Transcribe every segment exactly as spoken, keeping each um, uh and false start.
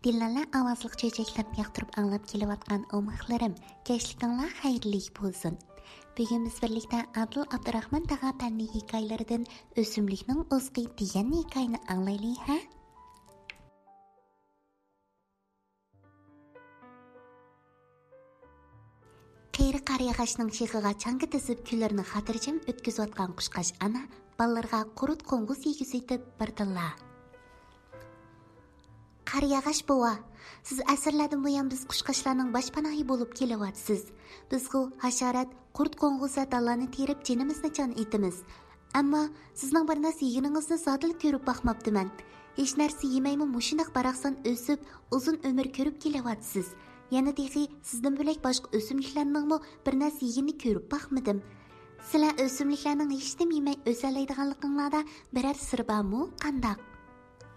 دىللالە ئاۋازلىق چۆچەكلەرنى ياقتۇرۇپ ئاڭلاپ كېلىۋاتقان ئوماقلىرىم، كەچلىكىڭلار خەيرلىك بولسۇن. بۈگۈن بىز بىرلىكتە ئادىل ئابدۇراخمان تاغا پەننىي ھېكايىلىرىدىن ئۆسۈملۈكنىڭ ئوزۇقى دېگەن ھېكايىنى ئاڭلايلى ھە؟ قېرى قارىياغاچنىڭ شېخىغا چاڭگا تىزىپ، كۈنلىرىنى خاتىرجەم ئۆتكۈزۈۋاتقان قۇشقاچ ئانا بالىلىرىغا قۇرۇت قوڭغۇز يېگۈزۈۋېتىپ بىردىنلا، «قارىياغاچ بوۋا، سىز ئەسىرلەردىن بۇيان بىز قۇشقاچلارنىڭ باشپاناھى بولۇپ كېلىۋاتىسىز. بىزغۇ ھاشارات، قۇرت قوڭغۇز ۋە دانلارنى تېرىپ جېنىمىزنى جان ئېتىمىز. ئەمما سىزنىڭ بىر نەرسە يېگىنىڭىزنى زادىلا كۆرۈپ باقماپتىمەن. ھېچ نەرسە يېمەيمۇ مۇشۇنداق باراقسان ئۆسۈپ، ئۇزۇن ئۆمۈر كۆرۈپ كېلىۋاتىسىز. يەنە تېخى سىزدىن بۆلەك باشقا ئۆسۈملۈكلەرنىڭمۇ بىر نەرسە يېگىنىنى كۆرۈپ باقمىدىم. سىلەر ئۆسۈملۈكلەرنىڭ ھېچنېمە يېمەي ئۆسەلەيدىغانلىقىڭلاردا بىرەر سىر بارمۇ، قانداق؟»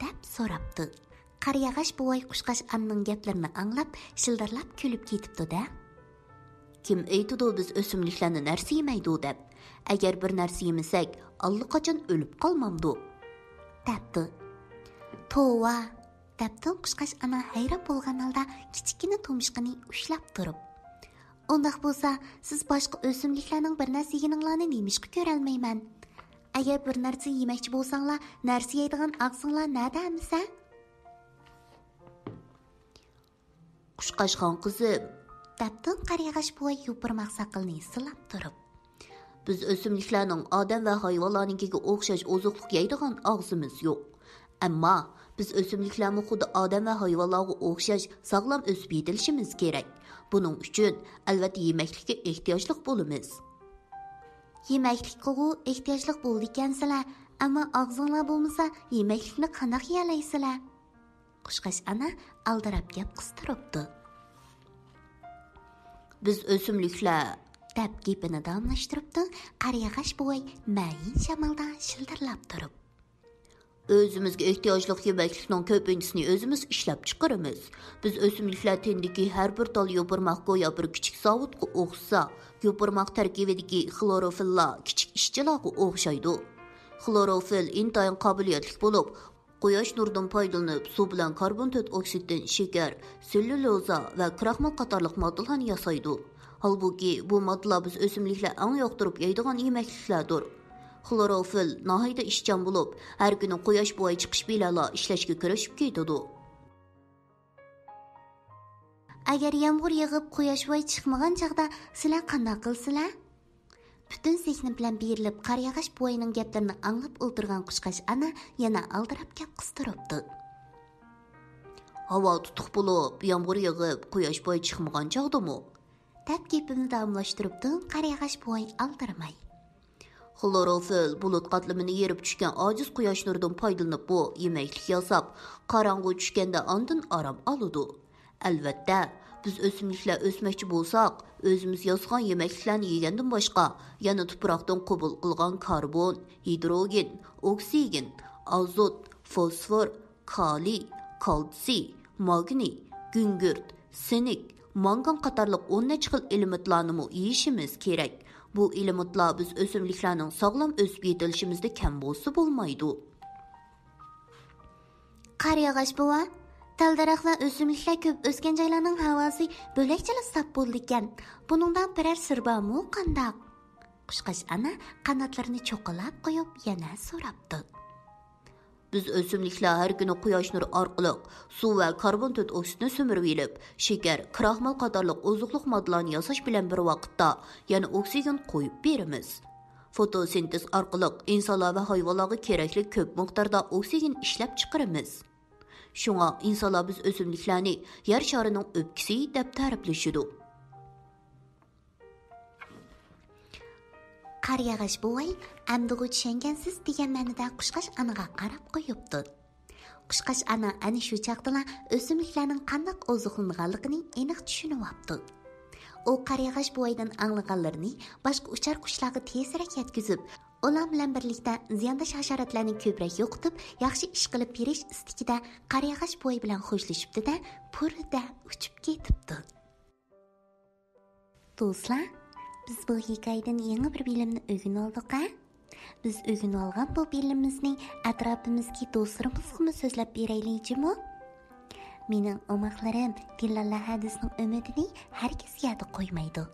دەپ سوراپتۇ. قارىياغاچ بوۋاي قۇشقاچ ئانىنىڭ گەپلىرىنى ئاڭلاپ، شىلدىرلاپ كۈلۈپ كېتىپتۇ-دە. «كىم ئېيتىدۇ بىز ئۆسۈملۈكلەرنى نەرسە يېمەيدۇ دەپ؟ ئەگەر بىر نەرسە يېمىسەك، ئاللىقاچان ئۆلۈپ قالمامدۇ؟» دەپتۇ. «توۋا!» دەپتۇ قۇشقاچ ئانا ھەيران بولغان ھالدا كىچىككىنە تۇمشۇقىنى ئۇشلاپ تۇرۇپ. «ئۇنداق بولسا، سىز باشقا ئۆسۈملۈكلەرنىڭ بىر نەرسە يېگىنىڭلارنى نېمىشقا كۆرەلمەيمەن؟ ئەگەر بىر نەرسە يېمەكچى بولساڭلار، نەرسە يەيدىغان ئاغزىڭلار نەدە ئەمىسە؟» «قۇشقاچخان قىزىم»، دەپتۇ قارىياغاچ بوۋاي يوپۇرماق ساقىلىنى سىلاپ تۇرۇپ. «بىز ئۆسۈملۈكلەرنىڭ ئادەم ۋە ھايۋانلارنىڭكىگە ئوخشاش ئوزۇقلۇق يەيدىغان ئاغزىمىز يوق. ئەمما بىز ئۆسۈملۈكلەرمۇ خۇددى ئادەم ۋە ھايۋانلارغا ئوخشاش ساغلام ئۆسۈپ يېتىلىشىمىز كېرەك. بۇنىڭ ئۈچۈن، ئەلۋەتتە، يېمەكلىككە ئېھتىياجلىق بولىمىز.» «يېمەكلىككىغۇ ئېھتىياجلىق بولىدىكەنسىلەر، ئەمما ئاغزىڭلار بولمىسا، يېمەكلىكنى قانداق يېيەلەيسىلەر؟» قۇشقاچ ئانا ئالدىراپ گەپ قىستۇرۇپتۇ. «بىز ئۆسۈملۈكلەر»، دەپ گېپىنى داۋاملاشتۇرۇپتۇ قارىياغاچ بوۋاي مەيىن شامالدا شىلدىرلاپ تۇرۇپ. «ئۆزىمىزگە ئېھتىياجلىق يېمەكلىكنىڭ كۆپىنچىسىنى ئۆزىمىز ئىشلەپ چىقىرىمىز. بىز ئۆسۈملۈكلەر تېنىدىكى ھەر بىر تال يوپۇرماق گويا بىر كىچىك زاۋۇتقا ئوخشىسا، يوپۇرماق تەركىبىدىكى خلوروفىللار كىچىك ئىشچىلارغا ئوخشايدۇ. خلوروفىل ئىنتايىن قابىلىيەتلىك بولۇپ، قۇياش نۇرىدىن پايدىلىنىپ، سۇ بىلەن كاربون تۆت ئوكسىدتىن شېكەر، سېللۇلوزا ۋە كراخمال قاتارلىق ماددىلارنى ياسايدۇ. ھالبۇكى، بۇ ماددىلار بىز ئۆسۈملۈكلەر ئەڭ ياقتۇرۇپ يەيدىغان يېمەكلىكلەردۇر. خلوروفىل ناھايىتى ئىشچان بولۇپ، ھەر كۈنى قۇياش بوۋاي چىقىش بىلەنلا ئىشلەشكە كىرىشىپ كېتىدۇ.» «ئەگەر يامغۇر يېغىپ، قۇياش بوۋاي چىقمىغان چاغدا سىلەر قانداق قىلىسىلەر؟» پۈتۈن زېھنى بىلەن بېرىلىپ قارىياغاچ بوۋاينىڭ گەپلىرىنى ئاڭلاپ ئولتۇرغان قۇشقاچ ئانا يەنە ئالدىراپ گەپ قىستۇرۇپتۇ. «ھاۋا تۇتۇق بولۇپ، يامغۇر يېغىپ، قۇياش بوۋاي چىقمىغان چاغدىمۇ؟» دەپ گېپىمنى داۋاملاشتۇرۇپتۇ قارىياغاچ بوۋاي ئالدىرىماي. «خلوروفىل بۇلۇت قاتلىمىنى يېرىپ چۈشكەن ئاجىز قۇياش نۇرىدىن پايدىلىنىپ، بۇ يېمەكلىك ياساپ، قاراڭغۇ چۈشكەندە ئاندىن ئارام ئالىدۇ. ئەلۋەتتە، بىز ئۆسۈملۈكلەر ئۆسمەكچى بولساق، ئۆزىمىز ياسىغان يېمەكلىكلەرنى يېگەندىن باشقا، يەنە تۇپراقتىن قوبۇل قىلغان كاربون، ھىدروگېن، ئوكسىگېن، ئازوت، فوسفور، كالىي، كالتسىي، ماگنىي، گۈڭگۈرت، سىنك، مانگان قاتارلىق ئون نەچچە خىل ئېلېمېنتلارنىمۇ يېيىشىمىز كېرەك. بۇ ئېلېمېنتلار بىز ئۆسۈملۈكلەرنىڭ ساغلام ئۆسۈپ يېتىلىشىمىزدە كەم بولسا بولمايدۇ.» «قارىياغاچ بوۋا، دەل-دەرەخ ۋە ئۆسۈملۈكلەر كۆپ ئۆسكەن جايلارنىڭ ھاۋاسى بۆلەكچىلا ساپ بولىدىكەن. بۇنىڭدا بىرەر سىر بارمۇ قانداق؟» قۇشقاچ ئانا قاناتلىرىنى چوققىلاپ قويۇپ يەنە سوراپتۇ. «بىز ئۆسۈملۈكلەر ھەر كۈنى قۇياش نۇرى ئارقىلىق سۇ ۋە كاربون تۆت ئوكسىدنى سۈمۈرۈۋېلىپ، شېكەر، كراخمال قاتارلىق ئوزۇقلۇق ماددىلارنى ياساش بىلەن بىر ۋاقىتتا يەنە ئوكسىگېن قويۇپ بېرىمىز. فوتوسىنتېز ئارقىلىق ئىنسانلار ۋە ھايۋانلارغا كېرەكلىك كۆپ مىقداردا ئوكسىگېن ئىشلەپ چىقىرىمىز. شۇڭا ئىنسانلار بىز ئۆسۈملۈكلەرنى يەر شارىنىڭ ئۆپكىسى دەپ تەرىپلىشىدۇ.» قارىياغاچ بوۋاي، «ئەمدىغۇ چۈشەنگەنسىز» دېگەن مەنىدە قۇشقاچ ئانىغا قاراپ قويۇپتۇ. قۇشقاچ ئانا ئەنە شۇ چاغدىلا ئۆسۈملۈكلەرنىڭ قانداق ئوزۇقلىنىدىغانلىقىنى ئېنىق چۈشىنىۋاپتۇ. ئۇ قارىياغاچ بوۋايدىن ئاڭلىغانلىرىنى باشقا ئۇچار قۇشلارغا تېزرەك يەتكۈزۈپ، ئۇلار بىلەن بىرلىكتە زىيانداش ھاشاراتلارنى كۆپرەك يوقىتىپ، ياخشى ئىش قىلىپ بېرىش ئىستىكىدە قارىياغاچ بوۋاي بىلەن خوشلىشىپتۇ-دە، پۇررىدە ئۇچۇپ كېتىپتۇ. دوستلار، بىز بۇ ھېكايىدىن يېڭى بىر بىلىمنى ئۆگىنىۋالدۇق ھە؟ بىز ئۆگىنىۋالغان بۇ بىلىمىمىزنى ئەتراپىمىزدىكى دوستلىرىمىزغىمۇ سۆزلەپ بېرەيلى جۇمۇ؟ مېنىڭ ئوماقلىرىم دىلاللا ھەدىسنىڭ ئۈمىدىنى ھەرگىز يەردە قويمايدۇ.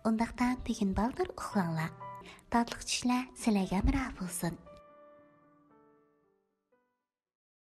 ئۇنداقتا بۈگۈن بالدۇر ئۇخلاڭلار. تاتلىق چۈشلەر سىلەرگە ھەمراھ بولسۇن.